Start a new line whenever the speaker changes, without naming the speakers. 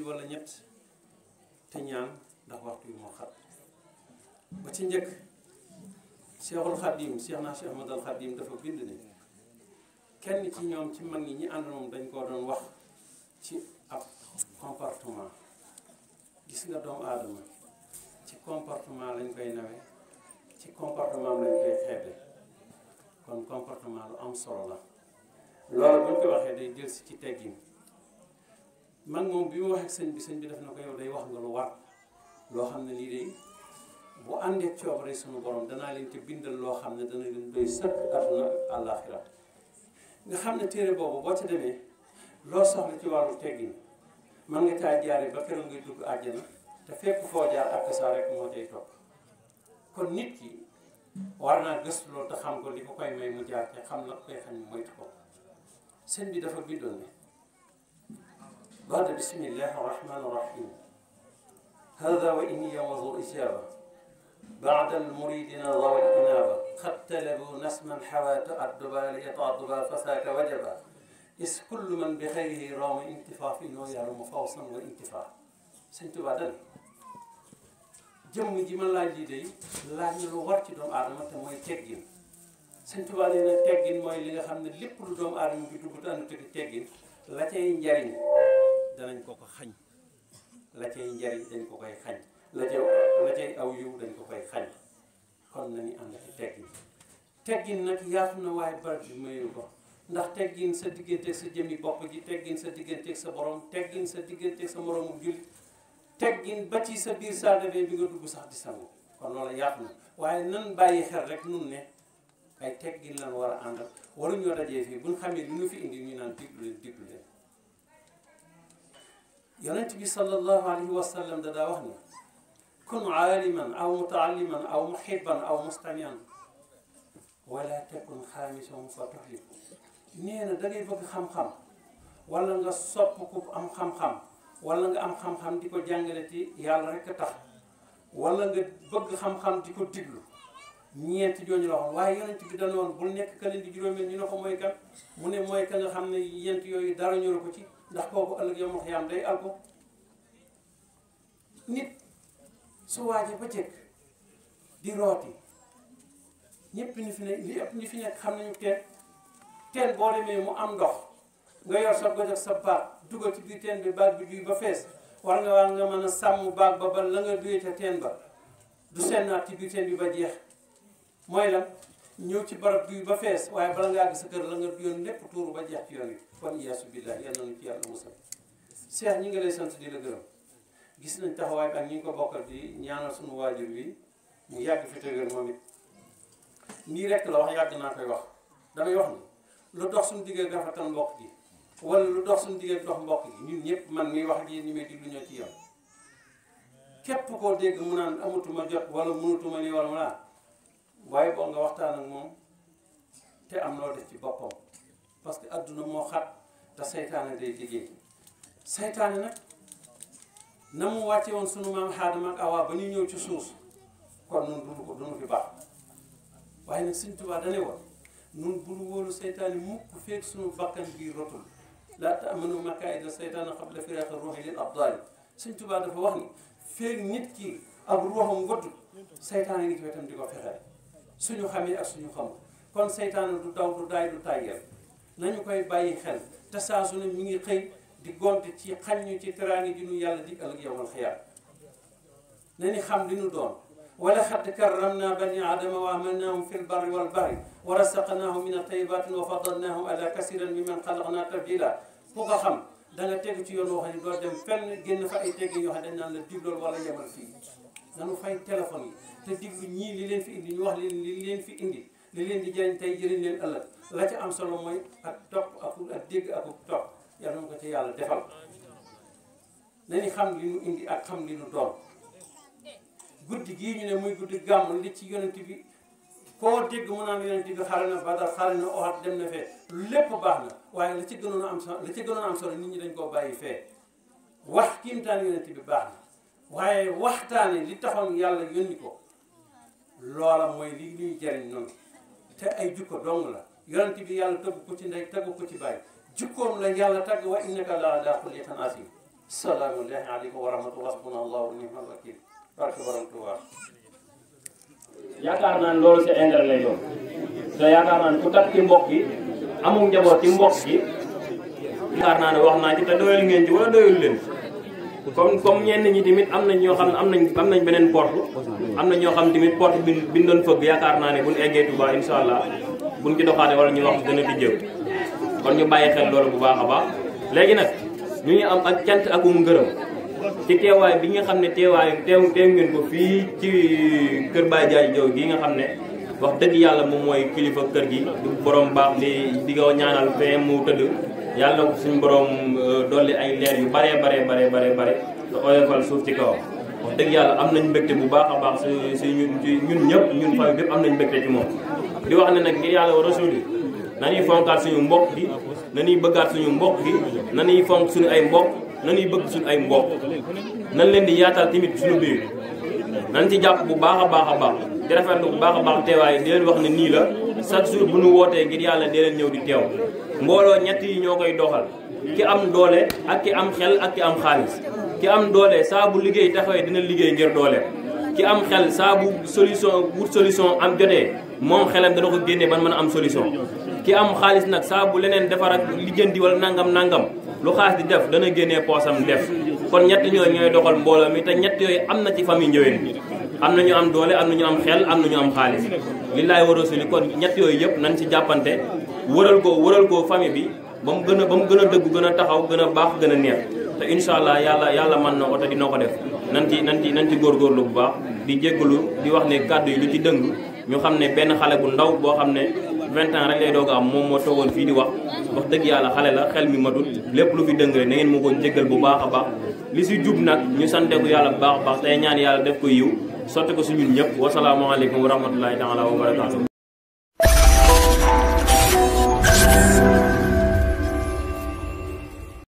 wala ñett te ñaan ndax waxtu wi moo xat ba ci njëkk Cheikhul Khadim Cheikh Ahmadul Khadim dafa bind ne kenn ci ñoom ci mag ñi ñi ànd moom dañ koo doon wax ci ab comportement gis nga doomu aadama ci comportement lañ koy nawee ci comportement lañ koy xeebe kon comportement lu am solo la loolu buñ ko waxee day jël si ci teggin man moom bi mu wax ak sëñ bi def na ko yow day wax nga lu war loo xam ne lii day bu àndee coobare sunu borom danaa leen ci bindal loo xam ne dana leen doy sëkk àdduna ak àllaaxira nga xam ne téere boobu boo ca demee loo soxla ci wàllu teggin mën nga caa jaare ba keroog ngay dugg àjjana te fépp foo jaar ak saa rek moo tey topp kon nit ki war naa gëstu loolu te xam ko li ko koy may mu jaar te xam la koy xam ne moytu ko sëñ bi dafa bindoon ne بعد بسم الله الرحمن الرحيم هذا وإني وذو إجابة بعد المريدين ذوي الإنابة قد تلبوا نسما حوات الدبا ليتعضبا فساك وجبا إذ كل من بخيره رام انتفاع في إنه يعلم فوصا وانتفاع سنتو بعدين جم جي من لاج لي دي لاج لو war ci doomu aadama te mooy teggin Sëñ Tuubaa nee na teggin mooy li nga xam ne lépp lu doomu aadama bi dugg te ànd ak teggin la cay njariñ danañ ko ko xañ la cay njariñ dañ ko koy xañ la cay aw yiw dañ ko koy xañ kon nañu ànd ci teggin nag yaatu na waaye barab bi mayu ko ndax teggin sa digganteeg sa jëmmi bopp ji teggin sa digganteeg sa borom teggin sa digganteeg sa moroomu jullit teggin ba ci sa biir salle bi nga dugg sax di sangu kon loolu yaatu na waaye nan bàyyi xel rek nun ne ay teggin lan war a àndal waruñoo dajee fii buñ xamee lu ñu fi indi ñu naan diglu leen yonent bi sallallahu alayhi wa sallam da daa wax ni kun aaliman aw mutaalliman aw muhibban aw mustamian wala takun xaamisan fa tuhliku nee na da ngay bëgg xam-xam wala nga sopp ku am xam-xam wala nga am xam-xam di ko jàngale ci yàlla rek a tax wala nga bëgg xam-xam di ko diglu ñeenti jooñu la waxoon waaye yonent bi dana woon bul nekk ka leen di juróomeel ñu ne ko mooy kan mu ne mooy ka nga xam ne yent yooyu dara ñoru ko ci ndax kooku ëllëg yow ma xiyaam day al ko nit su waajee ba jëkk di rooti ñëpp ñi fi ne li ëpp ñi fi nekk xam nañu teen boo demee mu am ndox nga yor sa goj ak sa baag dugal ci biir teen bi baag bi duy ba fees war nga mën a sàmm baag ba la nga duyee ca teen ba du sennaat ci biir teen bi ba jeex mooy lan ñëw ci barab duy ba fees waaye bala ngaa gis sa kër la nga duyoon lépp tuuru ba jeex ci yoon wi kon iyaasu billaah yal nañu ci yàlla musal Cheikh ñi ngi lay sant di la gërëm gis nañ taxawaay ak ñi ngi ko bokkal di ñaanal suñu waajur bi mu yàgg fi tëgër moom it nii rek la wax yàgg naa koy wax damay wax ni lu dox suñu diggee rafetal mbokk gi wala lu dox suñu diggee dox mbokk gi ñun ñëpp man miy wax ak yéen ñi may diglu ñoo ci yow képp koo dégg mu naan amatuma jot wala mënatuma lii wala mu naan waaye boo nga waxtaan ak moom te am loo def ci boppam parce que adduna moo xat te saytaane day liggéey saytaane nag na mu wàcce woon sunu maam Aadama ak Awa ba ñu ñëw ci suuf kon nun duñu fi baax waaye nag Sëñ Tuubaa dane woon nun bu ñu wóolu saytaane mukk feek sunu bakkan bii rotul laa ta'manu makaa'ida saytaane qabla firaaqa ruuhi lil abdaali Sëñ Tuubaa dafa wax ni feek nit ki ak ruuxam wëddul saytaane ngi ci wetam di ko fexeel suñu xamee ak suñu xamul kon saytaane du daw du daay du tàyyeel nañu koy bàyyi xel te saa su ne mi ngi xëy di gonte ci xañ ñu ci teraangi ji nu yàlla dig ëllëg yawmal xiyaam nañu xam li nu doon wala xadd karramna bani aadama wa amalnaahum fi lbarri walbahri wa rasaqnaahum min at-tayyibaati wa faddalnaahum ala kasiran mimman xalaqnaa tafdiila ku ko xam da nga tegu ci yoon woo xam ne doo dem fenn génn fa ay teggi yoo xam ne dañ naan la diglool wala yemal fii nanu fay téléphone yi te diglu ñii li leen fi indi ñu wax leen li leen fi indi li leen di jëriñ tey jëriñ leen ëllëg la ci am solo mooy ak topp ak dégg ak topp yàlla na ko ci yàlla defal nañu xam li nu indi ak xam li nu doon guddi gii ñu ne muy guddi gàmm li ci yonent bi koo dégg mu naan yonent bi xare na Badar xare na Uhud dem na fee lépp baax na waaye la ci gënoon a am solo nit ñi dañ koo bàyyi fee wax kiimtaan yonent bi baax na waaye waxtaane li taxoon yàlla yónni ko loola mooy li ñuy jariñ noonu te ay jukko dong la yonent bi yàlla tëgg ko ci ndey tëgg ko ci bàyyi jukkoom la yàlla tagg wa innaka la ala xuluqin azim salaamualeykum wa rahmatulah hasbunallahu wa ni'mal wakil barke borom Tuubaa.
yaakaar naa ne loolu c'est intérêt lay doon te yaakaar naa ne ku takk ci mbokk yi amul njaboot ci mbokk yi yaakaar naa ne wax naa ci te doyal ngeen ci wala doyul leen comme ñenn ñi tamit am nañ ñoo xam ne am nañ beneen porte am na ñoo xam tamit porte bi ñu doon fëgg yaakaar naa ne buñ eggee Touba incha allah buñ ci doxaate wala ñu wax dana di jëw kon ñu bàyyi xel loolu bu baax a baax. léegi nag ñu ngi am ak cant ak ngërëm ci teewaay bi nga xam ne teew ngeen ko fii ci kër Baye Diadji Diaw gi nga xam ne wax dëgg yàlla moom mooy kilifa kër gi du borom baax di ko ñaanal fee mu tëdd yàlla ko suñu borom dolli ay leer yu bare te oyofal suuf ci kawam. wax dëgg yàlla am nañ mbégte bu baax a baax si ñun ñëpp ñun famille bépp am nañ mbégte ci moom. di wax ne nag ngir yàlla wa rasul yi nañuy fonkaat suñu mbokk gi nañuy bëggaat suñu mbokk gi nañuy fonk suñu ay mbokk nañuy bëgg suñu ay mbokk nañ leen di yaatal tamit suñu biir nañ ci jàpp bu baax a baax di rafetlu bu baax a baax teewaay di leen wax ne nii la chaque jour bu ñu wootee ngir yàlla dee leen ñëw di teew mbooloo ñett yi ñoo koy doxal ki am doole ak ki am xel ak ki am xaalis. ki am doole saa bu liggéey taxawee dina liggéey ngir doole ki am xel saa bu solution am jotee moom xelam dana ko génnee ban mën a am solution ki am xaalis nag saa bu leneen defar ak lijjanti wala nangam lu xaalis di def dana génnee poosam def kon ñett ñooyu ñooy doxal mbooloo mi te ñett yooyu am na ci famille Ndiawene am na ñu am doole am na ñu am xel am na ñu am xaalis lillaay wa rasuli kon ñett yooyu yëpp nañ ci jàppante wëral ko famille bi ba mu gën a dëggu gën a taxaw gën a baax gën a neex te incha allah yàlla mën na ko te dina ko def nan ci góorgóorlu bu baax di jéggalu di wax ne kàddu yi lu ci dëng ñu xam ne benn xale bu ndaw boo xam ne 20 ans rek lay doog a am moom moo toogoon fii di wax dëgg yàlla xale la xel mi matut lépp lu fi dëng rek na ngeen ma ko jéggal bu baax a baax li si jub nag ñu sante ko yàlla bu baax a baax tey ñaan yàlla def ko yiw sotti ko suñun ñëpp wasalaamaaleykum wa rahmatullahi taala wa barakaatu